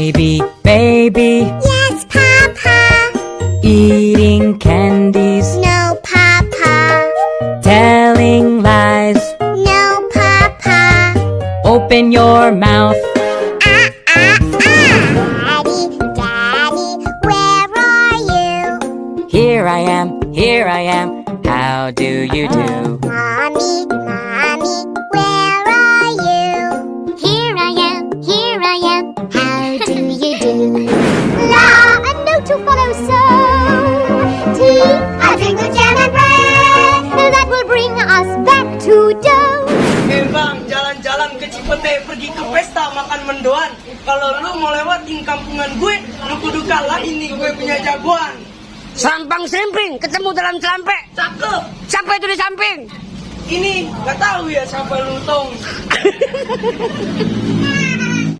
Baby, baby, Yes, Papa. eating candies, No, Papa. telling lies. No, Papa. Open your mouth. Ah, ah, ah. Daddy, Daddy, where are you? Here I am, here I am. How do you do? Mommy, Mommy, where are you? Here I am, how do you do? La, a note to follow, so tea, a drink of jam and bread, that will bring us back to dough. Bang, jalan-jalan ke Cipete, pergi ke pesta makan mendoan. Kalau lu mau lewatin kampungan gue, lu kudu kalah, ini gue punya jagoan. Sampang selimping ketemu dalam celampe. Cakep. Siapa itu di samping? Ini gak tahu ya siapa lu tong.